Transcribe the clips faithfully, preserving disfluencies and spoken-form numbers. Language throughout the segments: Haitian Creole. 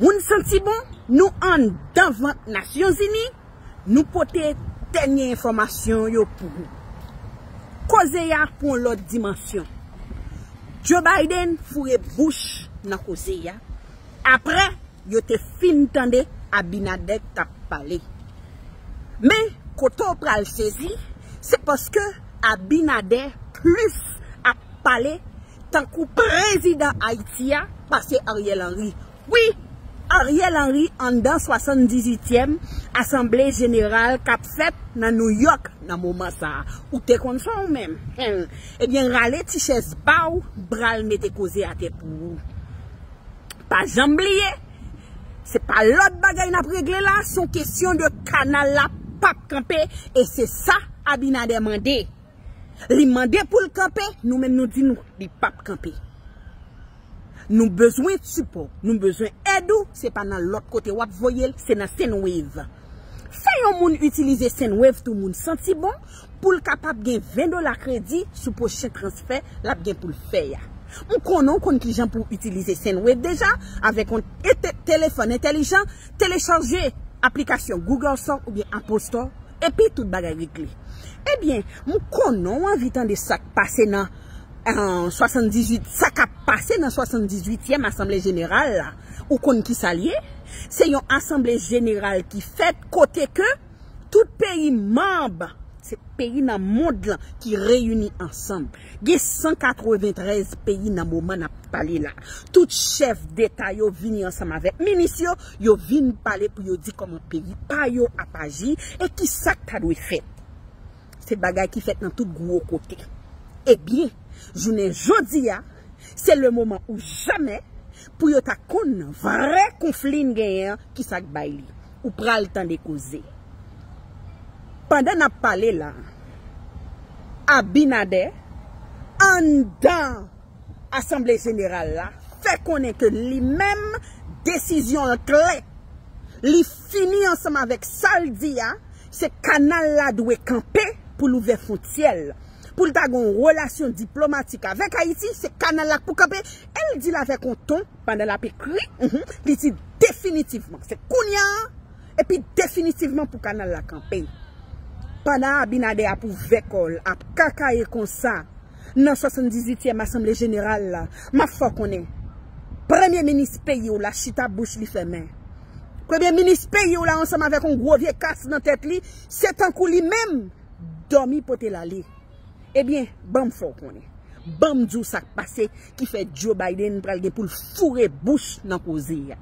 Moun santi bon, nou anndan vant Nasyonzini, nou pote dènye enfòmasyon yo pou ou. Koze a pran lòt dimansyon. Joe Biden foure bouch nan koze a. Apre, yo te fin tande Abinader t ap pale. Men, kote w pral sezi, se paske Abinader plis ap pale tankou prezidan Ayiti a pase Ariel Henry. Wi, Ariel Henry anndan swasanndizuityèm Asanble Jeneral k ap fèt nan New York nan moman sa a. Ou te konn sa ou menm? Hen. Ebyen, rale ti chèz ba w, m pral mete koze atè pou ou. Pa janm bliye, se pa lòt bagay n ap regle la, se yon kesyon de kanal la p ap kanpe, e se sa Abinader mande. Li mande pou l kanpe, nou menm nou di nou, li p ap kanpe. Nou bezwen sipò, nou bezwen èd ou, se pa nan lòt kote w ap voye l, se nan Sendwave. Fè yon moun itilize Sendwave tou moun santi bon pou l kapab gen ven dola kredi sou pwochen transfè l ap gen pou l fè a. M konnen w konn kijan pou w itilize Sendwave deja, avèk yon ete- telefòn entèlijan, telechaje aplikasyon Google Store oubyen Apple Store, epi tout bagay regle. Ebyen, m konnen w anvi tande sa k pase nan, eh, swasanndizuit, sa k ap pase nan swasanndizuityèm Asanble Jeneral la. Ou konn ki sa l ye? Se yon Asanble Jeneral ki fèt kote ke tout peyi manm, se peyi nan mond lan ki reyini ansanm. Gen san katreventrèz peyi nan moman n ap pale la. Tout chèf deta yo vini ansanm avèk minis yo, yo vin pale pou yo di kòman peyi pa yo ap aji e ki sa k ta dwe fèt. Se bagay ki fèt nan tout gwo kote. Ebyen, jounen jodi a, se le moman ou jamè pou yo ta konn vrè konfli n genyen an, ki sa k bay li. Ou pral tande koze. Pandan n ap pale la, Abinader, anndan Asanble Jeneral la, fè konnen ke li menm, desizyon l klè. Li fini ansanm avèk sa l di a, se kanal la dwe kanpe pou l ouvè fwontyè l. Pou l ta gen yon relasyon diplomatik avèk Ayiti, se kanal la k pou kanpe. E l di l avèk yon ton, pandan l ap ekri, mhm, li di definitivman, se kounye a, epi definitivman pou kanal la kanpe. Pandan Abinader ap ouvè kò l, ap kakaye konsa, nan swasanndizuityèm Asanble Jeneral la, m ap fè w konnen, premye minis peyi w la chita bouch li fèmen. Premye minis peyi w la ansanm avèk yon gwo vye kas nan tèt li, se tankou li menm dòmi pote l ale. Ebyen, ban m fè w konnen. Ban m di w sa k pase ki fè Joe Biden pral gen pou l foure bouch nan koze a.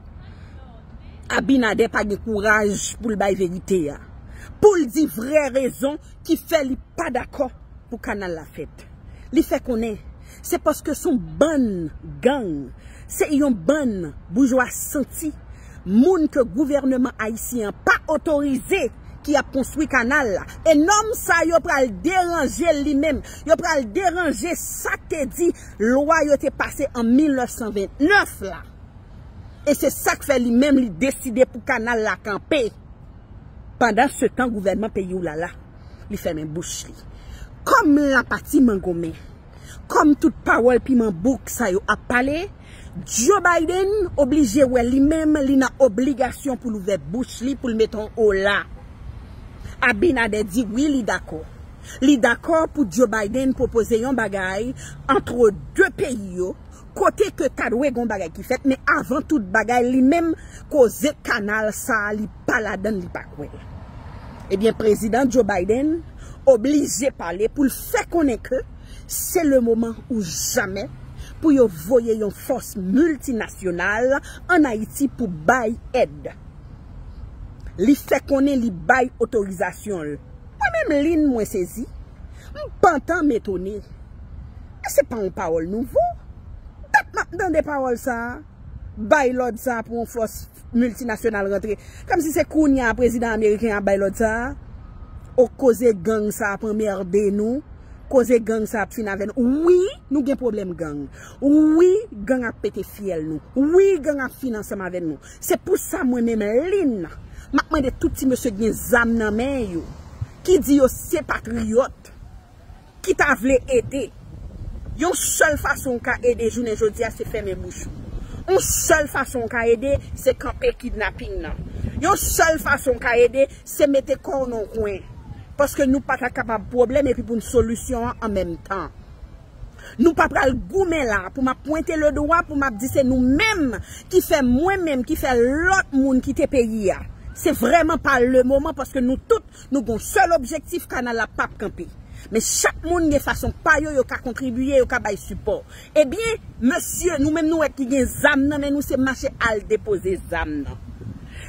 Abinader pa gen kouraj pou l bay verite a. Pou l di vrè rezon ki fè li pa dakò pou kanal la fèt. Li fè konnen se paske se yon bann gang, se yon bann boujwa santi, moun ke gouvènman ayisyen an pa otorize ki ap konstwi kanal la. E nonm sa yo pral deranje li menm. Yo pral deranje sa k te di lwa yo te pase an mil nèf san vennèf la. E se sa k fè li menm li deside pou kanal la kanpe. Pandan se tan gouvènman peyi w la la, li fèmen bouch li. Kòm lapati mangonmen, kòm tout pawòl piman bouk sa yo ap pale, Joe Biden oblije wè li menm li nan obligasyon pou l ouvè bouch li, pou l mete yon ola. Abinader di wi, li dakò. Li dakò pou Joe Biden pwopoze yon bagay antre de peyi yo, kote ke ta dwe gon bagay ki fèt, men avan tout bagay, li menm koze kanal sa a, li pa ladan l, li pa kwè. Ebyen, prezidan Joe Biden oblije pale pou l fè konnen ke se le moman ou jamè pou yo voye yon fòs miltinasyonal ann Ayiti pou bay èd. Li fè konnen li bay otorizasyon l. Mwen menm li n mwen sezi. M pantan m etone. E se pa yon pawòl nouvo. Dat m ap tande pawòl sa a. Bay lòd sa a pou yon fòs miltinasyonal rantre. Kòmsi se kounye a prezidan ameriken ap bay lòd sa a. O koze gang sa ap anmède nou. Koze gang sa ap fin avè nou. Wi, nou gen pwoblèm gang. Wi, gang ap pete fyèl nou. Wi, gang ap fin ansanm avè nou. Se pou sa mwen menm Lin, m ap mande tout ti mesye k gen zam nan men yo, ki di yo se patriyòt, ki ta vle ede. Yon sèl fason w ka ede jounen jodi a, se fèmen bouch ou. Yon sèl fason w ka ede, se kanpe kidnaping nan. Yon sèl fason w ka ede, se mete kò w nan yon kwen. Paske nou pa ta kapab pwoblèm epi pou n solisyon an an menm tan. Nou pa pral goumen la pou m ap pwente le dwa, pou m ap di se nou menm ki fè mwen menm, ki fè lòt moun kite peyi a. Se vrèman pa le moman paske nou tout, nou gon sèl objektif, kanal la p ap kanpe. Men chak moun gen fason pa yo, yo ka kontribye, yo ka bay sipò. Ebyen, mesye, nou menm nou wè ki gen zam nan men nou, se mache al depoze zam nan.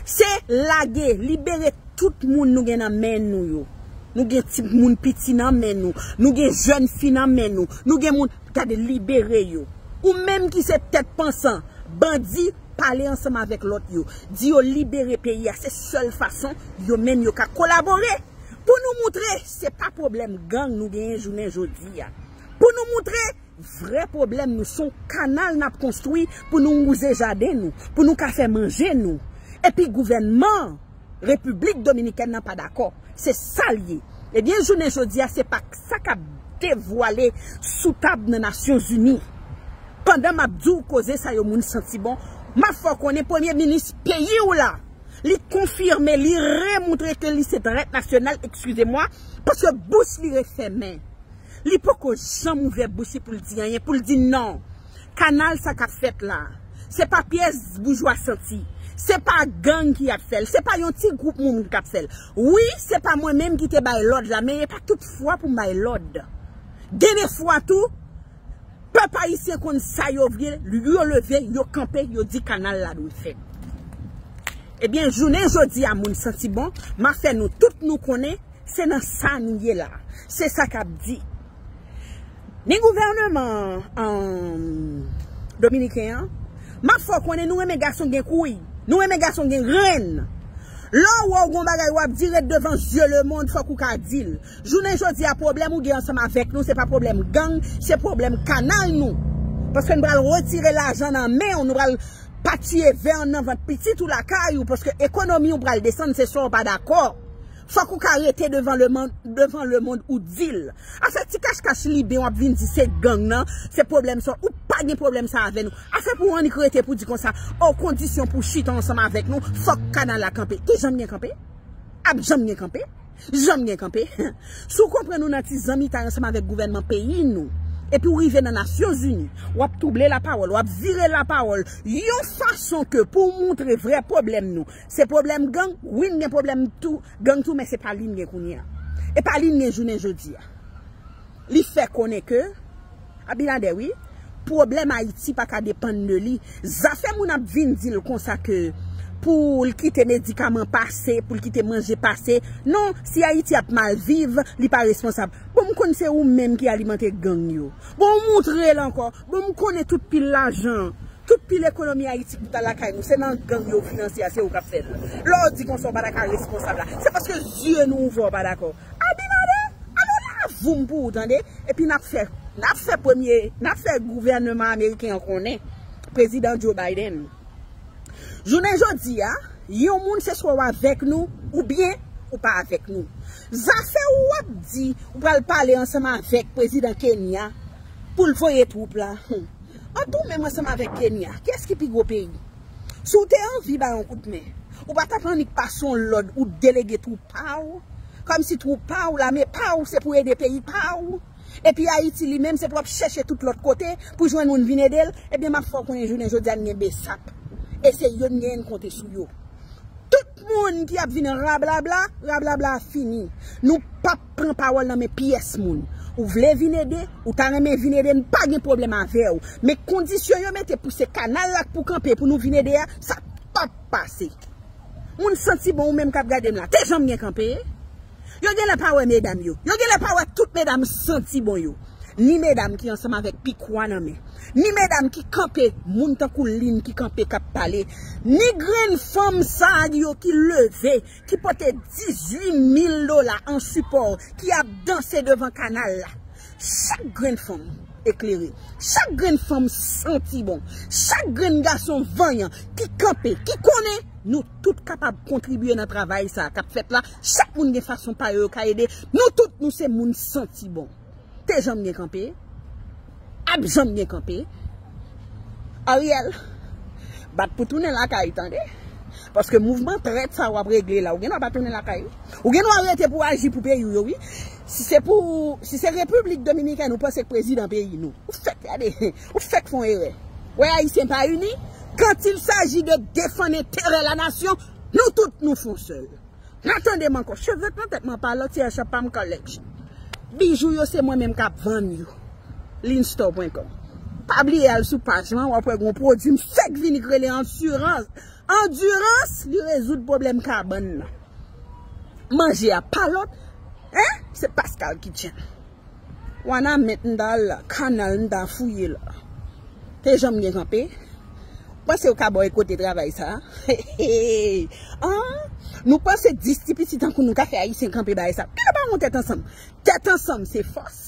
Se lage, libere tout moun nou gen nan men nou yo. Nou gen ti moun piti nan men nou. Nou gen jèn fi nan men nou. Nou gen moun, gade, libere yo. Ou menm ki se tèt pansan, bandi, pale ansanm avèk lòt yo. Di yo libere peyi a. Se sèl fason yo menm yo ka kolabore. Pou nou moutre, se pa pwoblèm gang nou genyen jounen jodi a. Pou nou moutre, vrè pwoblèm nou, se yon kanal n ap konstwi pou nou wouze jaden nou, pou nou ka fè manje nou. Epi gouvènman Repiblik Dominikèn nan pa dakò. Se sa l ye. Ebyen, jounen jodi a, se pa sa k ap devwale sou tab nan Nasyonzini. Pandan m ap di w koze sa yo, moun santi bon, m ap fè w konnen premye minis peyi w la, li konfime, li remoutre ke li se trèt nasyonal, eskize mwa, paske bouch li ret fèmen. Li poko janm ouvè bouch li pou l di anyen, pou l di non. Kanal sa k ap fèt la, se pa pyès boujwa santi. Se pa gang ki ap fè l, se pa yon ti gwoup moun k ap fè l. Wi, se pa mwen menm ki te bay lòd la, men e pa tout fwa pou m bay lòd. Gen de fwa tou, pèp ayisyen konn sa yo vle, yo leve, yo kanpe, yo di kanal la dwe fèt. Ebyen, jounen jodi a, moun santi bon, m a fè nou tout nou konnen, se nan sa nou ye la. Se sa k ap di. Ni gouvènman, um, dominiken an, m ap fè w konnen nou renmen gason gen kouy, nou renmen gason gen grenn. Lè w wè w gon bagay w ap di, ret devan zye lemonn, fòk ou ka di l. Jounen jodi a, pwoblèm ou gen ansanm avèk nou, se pa pwoblèm gang, se pwoblèm kanal nou. Paske nou pral retire lajan nan men w, nou pral patye vè nan vant pitit ou lakay ou, paske ekonomi w pral desann, se sa w pa dakò. Fòk ou ka rete devan lemonn, devan lemonn ou di l. Afè ti kachkach liben w ap vin di se gang nan, se pwoblèm sa, ou pa gen pwoblèm sa avè nou. Afè pou w annik rete pou di konsa, o kondisyon pou w chita ansanm avèk nou, fòk kanal la kanpe. Ki janm gen kanpe? Ap janm gen kanpe? Janm gen kanpe? Si w konprann ou nan ti zanmitay ansanm avèk gouvènman peyi nou, epi w rive nan Nasyonzini, w ap twouble lapawòl, w ap vire lapawòl, yon fason ke pou w moutre vrè pwoblèm nou, se pwoblèm gang, wi n gen pwoblèm tou, gang tou, men se pa li n gen kounye a. E pa li n gen jounen jodi a. Li fè konnen ke, Abinader, wi, pwoblèm Ayiti pa ka depann de li. Zafè moun ap vin di l konsa ke pou l kite medikaman pase, pou l kite manje pase. Non, si Ayiti ap mal viv, li pa responsab. Bon, m konn se ou menm ki alimante gang yo. Bon, ou moutre l ankò. Bon, m konnen tout pil lajan, tout pil ekonomi Ayiti ki ta lakay nou, se nan gang yo finanse a, se ou k ap fè l. Lè w di konsa, w pa ta ka responsab la. Se paske zye nou ouvè, w pa dakò. Abinader, alò lave w pou ou, tande. Epi n ap fè, n ap fè premye, n ap fè gouvènman ameriken an konnen, prezidan Joe Biden. Jounen jodi a, yon moun se swa w avèk nou, oubyen ou pa avèk nou. Zafè w ap di, ou pral pale ansanm avèk prezidan Kenya pou l voye twoup la. Hmm. Ant ou menm ansanm avèk Kenya, kiyès ki pi gwo peyi? Si w te anvi bay yon kout men, ou pa t ap annik pase yon lòd ou delege twoup pa w, kòmsi twoup pa w, lame pa w, se pou ede peyi pa w. Epi Ayiti li menm, se pou ap chèche tout lòt kote pou jwenn moun vin ede l. Ebyen, m ap fè w konnen jounen jodi a n gen besap. E se yo n genyen n konte sou yo. Tout moun ki ap vin rablabla, rablabla a fini. Nou p ap pran pawòl nan men pyès moun. Ou vle vin ede, ou ta renmen vin ede, n pa gen pwoblèm avè w. Men kondisyon yo mete pou se kanal la k pou kanpe pou nou vin ede a, sa p ap pase. Moun santi bon, ou menm k ap gade m la, te janm gen kanpe? Yo genlè pa wè medam yo. Yo genlè pa wè tout medam santi bon yo. Ni medam ki ansanm avèk pikwa nan men. Ni medam ki kanpe, moun tankou Lin ki kanpe k ap pale. Ni grenn fanm sa yo ki leve, ki pote dizuit mil dola an sipò, ki ap danse devan kanal la. Chak grenn fanm eklere, chak grenn fanm santi bon, chak grenn gason vanyan ki kanpe, ki konnen nou tout kapab kontribye nan travay sa k ap fèt la. Chak moun gen fason pa yo, yo ka ede. Nou tout, nou se moun santi bon. Te janm gen kanpe? Ap janm gen kanpe? Ariel, Bat pou tounen lakay, tande. Paske mouvman trèt sa w ap regle la, ou gen dwa pa tounen lakay ou. Ou gen dwa rete pou aji pou peyi w yo, wi. Si se pou, si se Repiblik Dominikèn, ou panse k prezidan peyi nou. Ou fèk gade, ou fèk fè yon erè. Wè, Ayisyen pa ini. Quand il s'agit de défendre enterè la nasyon, nou tout nou fè yon sèl. N a tande m ankò. Cheve nan tèt mwen pa lòt, se a chapa m collection. Bijou yo, se mwen menm k ap vann yo. Linstore point com. Pa bliye al sou paj mwen, w ap wè gon pwodui m fèk vini k rele Andirans. Andirans, li rezoud pwoblèm kabann nan. Manje a pa lòt, en? Se Pascal Kitchen. Wanament m ta al la, kanal m ta fouye la. Te janm gen kanpe? Panse yo ka bòykote travay sa a? Ah, nou panse dis ti pitit tankou nou ka fè Ayisyen kanpe bagay sa a? Kè pa yon tèt ansanm. Tèt ansanm se fòs.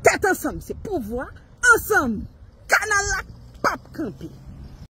Tèt ansanm se pouvwa. Ansanm, kanal la p ap kanpe.